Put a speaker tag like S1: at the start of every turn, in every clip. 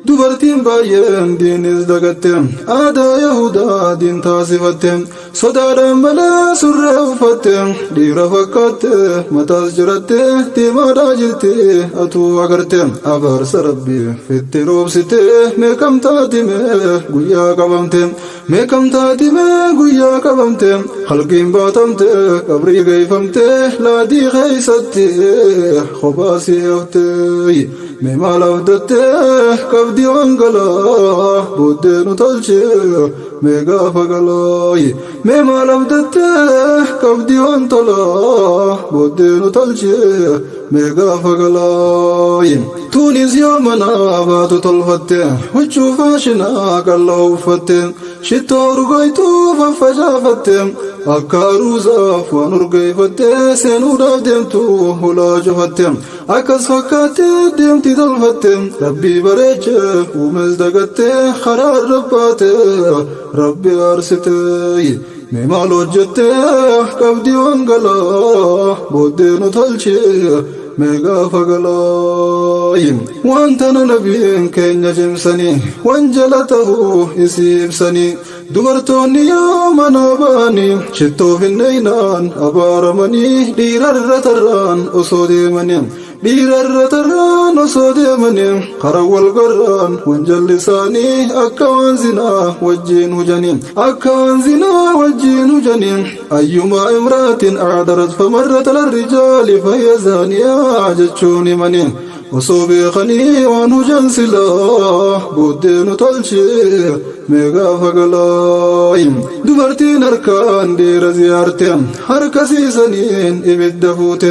S1: Dubartiin baay'een diinis dagatte aadaa Yahudaa diin taasifatte sodaadhaan malee surree uffatte dhiira fakkaatte mataas jiratte deemaadhaa jirti atuu agarte abaarsa rabbii fitti roobsite meeqamtaatime guyyaa qabamte meeqamtaatime guyyaa qabamte halqiin baatamte qabrii geeffamte laadii keeysatti kophaasii hafte mee maal abdatte qabdii wangalaa booddee nu tolche mee gaafa galaa mee maal abdatte qabdii wantolaa booddee nu tolche mee gaafa galaa tuunis yoo manaa baatu tolfatte huccuu faashinaa qalloo uffatte shittoo urgoytuu faffacaafatte akka aruusaaf waan urgeeffatte seenuudhaaf deemtu hulaa cufatte akkas fakkaatte deemti tolfatte rabbii bareeche uumes dagatte karaa rabbaate rabbi aarsite mee maal hojjette qabdii wangalaa booddee nu tolche mee gaafa galaa waan tana nabiin keenya cimsanii wanjala ta'uu isii ibsanii dubartoonni yoo mana ba'anii shittoo finneynaan abaaramanii dhiirarra tarraan osoo deemanii dhiirarra tarraan osoo deemanii karaa wal garraan wanjalli isaanii akka waan zinaa wajjiin hujanii akka waan zinaa wajjiin hujanii ayyumaa imraatin acdarat famarrat alarrijaali fahiya zaaniyaa jechuun himanii osoo beekanii waan hujan silaa booddee nu tolche mee gaafa galaa dubartiin harkaan dhiira ziyaarte harka siisaniin ibidda fuute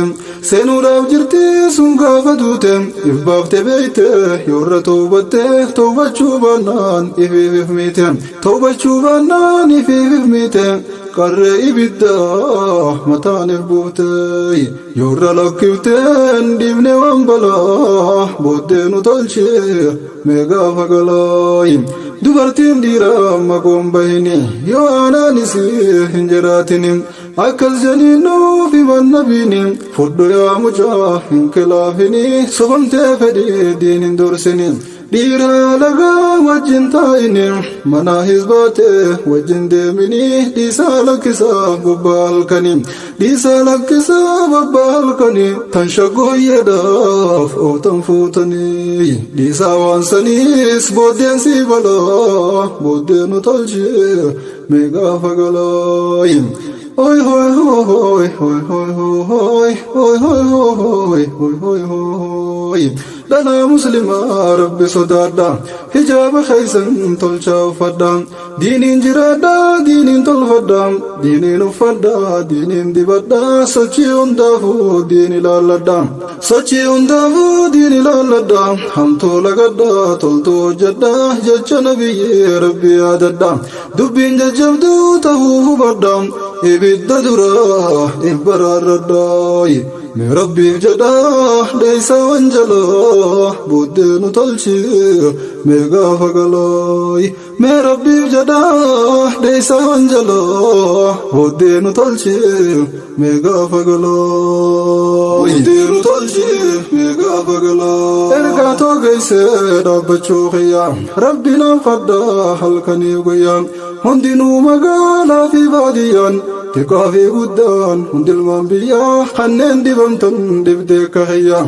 S1: seenuudhaaf jirti sun gaafa duute if baafte beeyte yoorra toobatte toobachuu baannaan ifiif if miite toobachuu baannaan ifiif if miite qarree ibiddaa mataan if buufte yoorra lakkifteen dhiibne waan balaa booddee nu tolche mee gaafa galaa dubartiin dhiiraa makoon bahini yoo aanaanis hin jiraatini akkas jedhiin nuuf himan nabiini fudhu yaa mucaa hin kilaafini sobamtee fedhii diin hin dursini dhiira lagaa wajjin taa'ini mana hizbaate wajjin deemini dhiisaa lakkisaa gubbaa halkanii dhiisaa lakkisaa babbaa halkanii tan shaggooyyeedhaaf ooftan fuutanii dhiisaa waan saniis booddeen sii balaa booddee nu tolche mee gaafa galaa Oi hoi hoi hoi hoi hoi hoi hoi hoi hoi hoi hoi dhalaa muslimaa rabbi sodaadha hijaaba keessan tolchaa uffadha diiniin jiraadha diiniin tolfadha diiniin uffadha diiniin dibadha sochii hundaafuu diin ilaalladha sochii hundaafuu diin ilaalladha hamtuu lagadha toltuu hojjedha jecha nabiyyee rabbi yaadadha dubbiin jajjabduu ta'uu hubadha ibidda duraa if baraarradha mee rabbiif jedhaa dheeysaa wanjalaa booddee nu tolchi mee gaafa galaa mee rabbiif jedhaa dheeysaa wanjalaa booddee nu tolchi mee gaafa galaa booddee nu tolchi mee gaafa galaa ergaa too geessee dhaabbachuu kiyyaa rabbi naaf faddaa halkanii guyyaa hundinuu magaalaa fi baadiyyaan xiqqaa fi guddaan hundi ilmaan biyyaa kanneen dhibamtan dhibdee kahiyyaa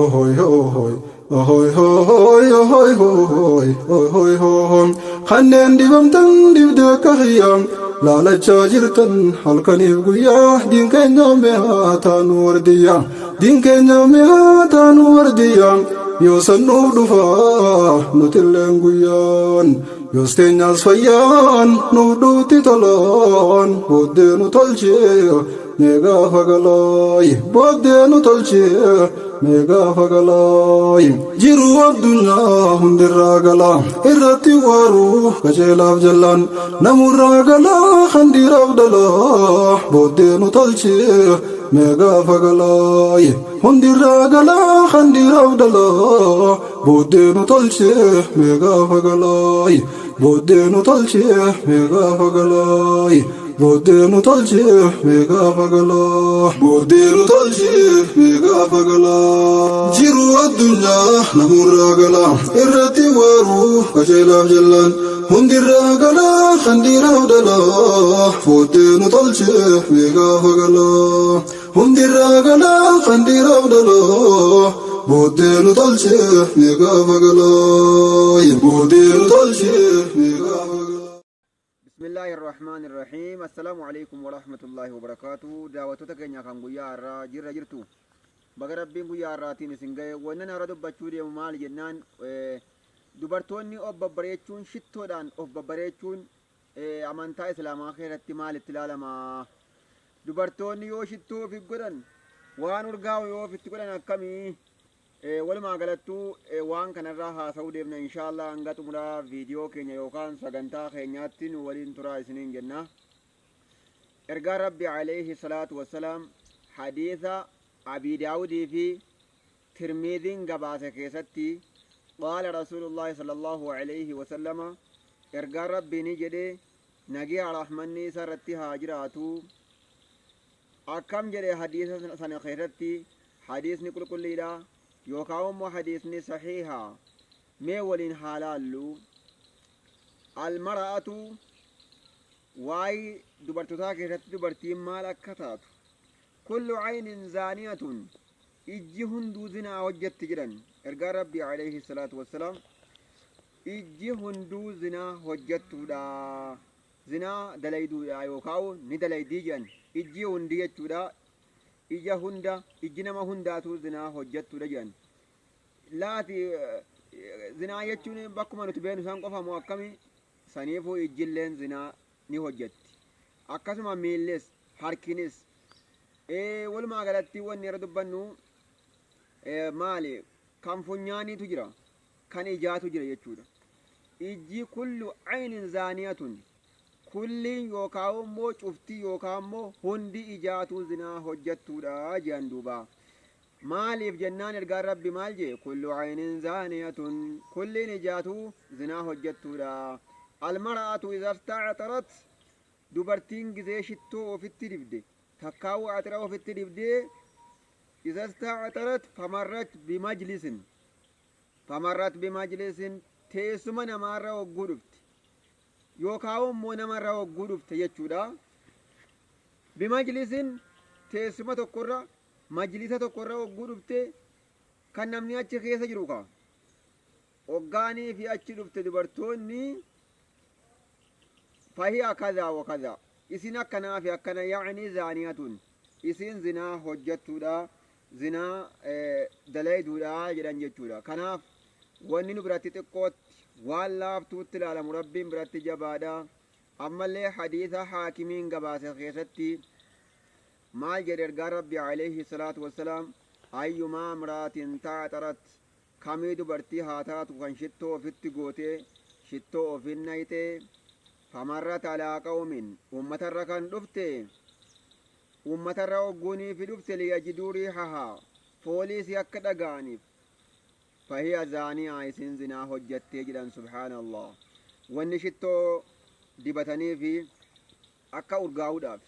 S1: ohoy ohoy ohoy hoy ohoy hoy ohoy hoy kanneen dhibamtan dhibdee kahiyyaa laalachaa jirtan halkaniif guyyaa diin keenya mi'aa taanu wardiyyaa diin keenya mi'aa taanu wardiyyaa yoo sannuuf dhufaa nutilleen guyyaan yoos teenyaas fayyaan nuuf dhufti tolaan booddee nu tolche mee gaafa galaa booddee nu tolche mee gaafa galaa jiruu addunyaa hundirraa galaa irratti waaruu qajeelaaf jallaan namurraa galaa handiraaf dhalaa booddee nu tolche mee gaafa galaa hundirraa galaa handiraaf dhalaa booddee nu tolche mee gaafa galaa booddee nu tolche mee gaafa galaa Booddee nu tolchee meeqaa fagalaa. Booddee nu tolchee meeqaa fagalaa. Jiruu addunyaa namurraa galaa. Irratti waaruu qajeelaaf jallaan. Hundirraa galaa kan dhiiraaf dhalaa. Booddee nu tolchee meeqaa fagalaa. Hundirraa galaa kan dhiiraaf dhalaa. Booddee nu tolchee meeqaa fagalaa. Booddee nu tolchee meeqaa fagalaa.
S2: بسم الله الرحمن الرحيم. السلام عليكم ورحمة الله وبركاته. Daawwattoota keenya kan guyyaa har'aa jirra jirtu, baga Rabbiin guyyaa har'aatiin isin ga'e. Wannan har'a dubbachuu deemu maal jennaan, dubartoonni of babbareechuun, shittoodhaan of babbareechuun amantaa Islaamaa keessatti maalitti ilaalama? Dubartoonni yoo shittoo ofi godhan, waan urgaa'u yoo ofitti godhan akkamii? Walumaa galattuu waan kanarraa haasa'uu deemna inshaallah. Hanga xumuraa viidiyoo keenya yookaan sagantaa keenyaatti nu waliin turaa isiniin jenna. Ergaan Rabbi alayhi salaatu wassalaam hadiisa Abi Daawudii fi Tirmiiziin gabaase keessatti, قال رسول الله صلى الله عليه وسلم, ergaan Rabbii ni jedhe, nagiya rahmanni isa irratti haa jiraatu. Akkam jedhe hadiisa sana keessatti? Hadiisni qulqulliidha yookaan immoo hadiisni sahiiha. Mee waliin haa laallu. المرأة, waa'ee dubartootaa keessatti dubartiin maal akka taatu, كل عين زانية, ijji hunduu zinaa hojjetti jedhan ergaan Rabbii alayhi salaatu wassalaam. Ijji hunduu zinaa hojjettuudha, zinaa dalayduudha yookaan ni dalaydii jedhan. Ijji hundi jechuudha, ija hunda, ijji nama hundaatu zinaa hojjettuudha jedhan. Laati zinaa jechuun bakkuma nuti beeknu san qofa moo akkami? Saniifuu ijjilleen zinaa ni hojjetti, akkasuma miillis, harkinis. Walumaa galatti wanni irra dubbannu maali? Kan funyaaniitu jira, kan ijaatu jira jechuudha. Ijji كل عين زانية, kulliin yookaan immoo cuftii yookaan immoo hundi ijaatu zinaa hojjettuudha jedhan duuba. Maaliif jennaan, ergaan Rabbi maal jee? كل عين زانية, kulliin ijaatu zinaa hojjettuudha. المرأة إذا استعطرت, dubartiin gizee shittoo ofitti dibde, takkaawwa axira ofitti dibdee, إذا استعطرت فمرت بمجلس, فمرت بمجلس, teessuma namaarra hogguu dhufte yookaan immoo namarra hogguu dhufte jechuudha. بمجلس, teessuma tokkorra, majlisa tokkorra hogguu dhufte, kan namni achi keessa jiru ka hoggaanii fi achi dhufte dubartoonni, فهي كذا وكذا, isin akkanaa fi akkana, يعني زانية, isin zinaa hojjettuudha, zinaa dalayduudha jedhan jechuudha. Kanaaf wanni nu biratti xiqqootti waan laaftuutti ilaalamu Rabbiin biratti jabaadha. Ammallee hadiisa Haakimiin gabaase keessatti maal jedhe ergaan Rabbi alayhi salaatu wassalaam? أيما امرأة تعطرت, kamii dubartii haa taatu kan shittoo ofitti gootee, shittoo ofin nayxee, فمرت على قوم, ummatarra kan dhufte, ummatarra ogguunii fi dhufte, ليجدوا ريحها, foolii si akka dhaga'aniif, فهي زانية, isin zinaa hojjettee jedhan. Subhaanallah. Wanni shittoo dibatanii fi akka urgaa'uudhaaf,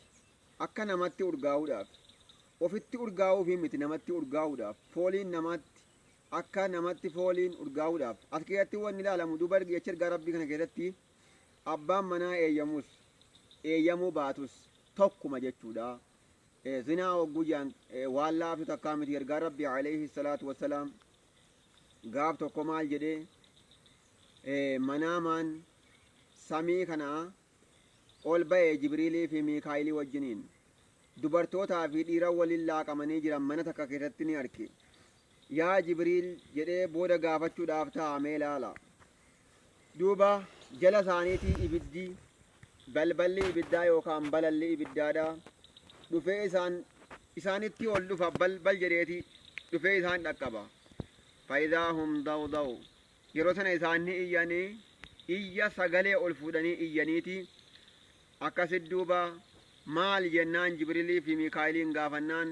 S2: akka namatti urgaa'uudhaaf, ofitti urgaa'uufi miti, namatti urgaa'uudhaaf, fooliin namatti, akka namatti fooliin urgaa'uudhaaf. As keessatti wanni ilaalamu duuba jecha ergaa Rabbii kana keessatti abbaan manaa eeyyamus eeyyamuu baatus tokkuma jechuudha. Zinaa hogguu jedhan waan laaftu takkaa miti. Ergaa Rabbii alayhi salaatu wassalaam gaaf tokko maal jedhee? Manaamaan samii kanaa ol ba'ee Jibriilii fi Miikaayilii wajjiniin dubartootaa fi dhiira waliin laaqamanii jiran mana takka keessatti ni arge. Yaa Jibriil jedhee booda gaafachuudhaaf taa'amee ilaala. Duuba jala isaaniitii ibiddi, balballi ibiddaa yookaan balalli ibiddaadha. Dhufee isaanitti ol dhufa, balbal jedheeti dhufee isaan dhaqqaba. فإذا هم ضوضاء, yeroo sana isaan ni iyyanii, iyya sagalee ol fuudhanii iyyaniiti. Akkasit duuba maal jennaan Jibrilii fi Miikaayiliin gaafannaan,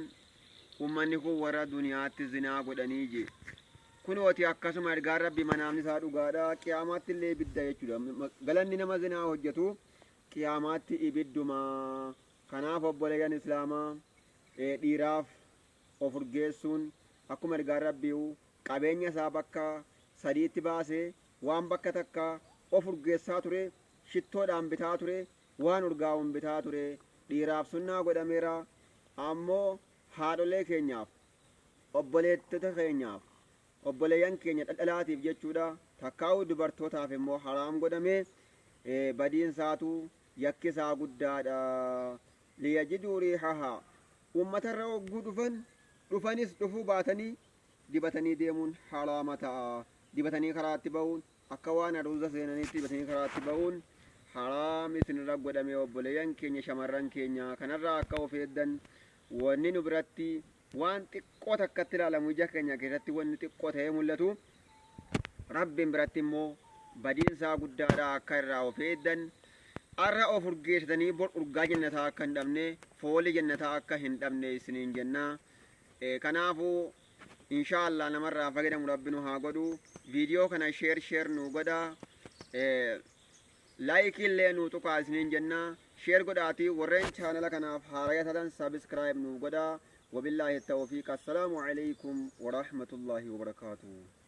S2: ummanni kun warra duniyaatti zinaa godhanii je. Kunooti akkasuma ergaan Rabbi manaamni isaa dhugaadha. Qiyaamaatti illee ibidda jechuudha. Galanni nama zinaa hojjetu Qiyaamaatti ibidduma. Kanaaf obboleeyyan Islaamaa, dhiiraaf of urgeessuun akkuma ergaan Rabbii'u qabeenya isaa bakka sadiitti baasee, waan bakka takka of urgeessaa ture, shittoodhaan bitaa ture, waan urgaa'uun bitaa ture, dhiiraaf sunnaa godhameera. Ammoo haadholee keenyaaf, obboleettota keenyaaf, obboleeyyan keenya dhaldhalaatiif jechuudha, takkaa'uu dubartootaaf immoo haraam godhame. Badiinsaatu yakki isaa guddaadha. Liyajiduu riihahaa, uummatarra hogguu dhufan, dhufanis dhufuu baatanii, dibatanii deemuun haraama ta'a. Dibatanii karaatti ba'uun, akka waan aruuza seenaniitti dibatanii karaatti ba'uun haraam isinirra godhame. Obboleeyyan keenya shamarran keenya, kanarraa akka of eeggan. Wanni nu biratti waan xiqqoo takkatti ilaalamu, ija keenya keessatti wanni xiqqoo ta'ee mul'atu, Rabbiin biratti immoo badiinsaa guddaadha. Akka irraa of eeggan, arra of urgeessitanii bor urgaa jannataa akka hin dhabne, foolii jannataa akka hin dhabne isiniin jenna. Kanaafuu insha Allah namarraa fayyadamu Rabbi nu haa godhu. Viidiyoo kana share share nu godha, like illee nu tuqaa isiniin jenna. Share godhaatii warreen chaanala kanaaf haaraya taatan subscribe nu godha. Wabillaahi tawfiiq. Assalaamu alaykum warahmatullaahi wabarakaatuh.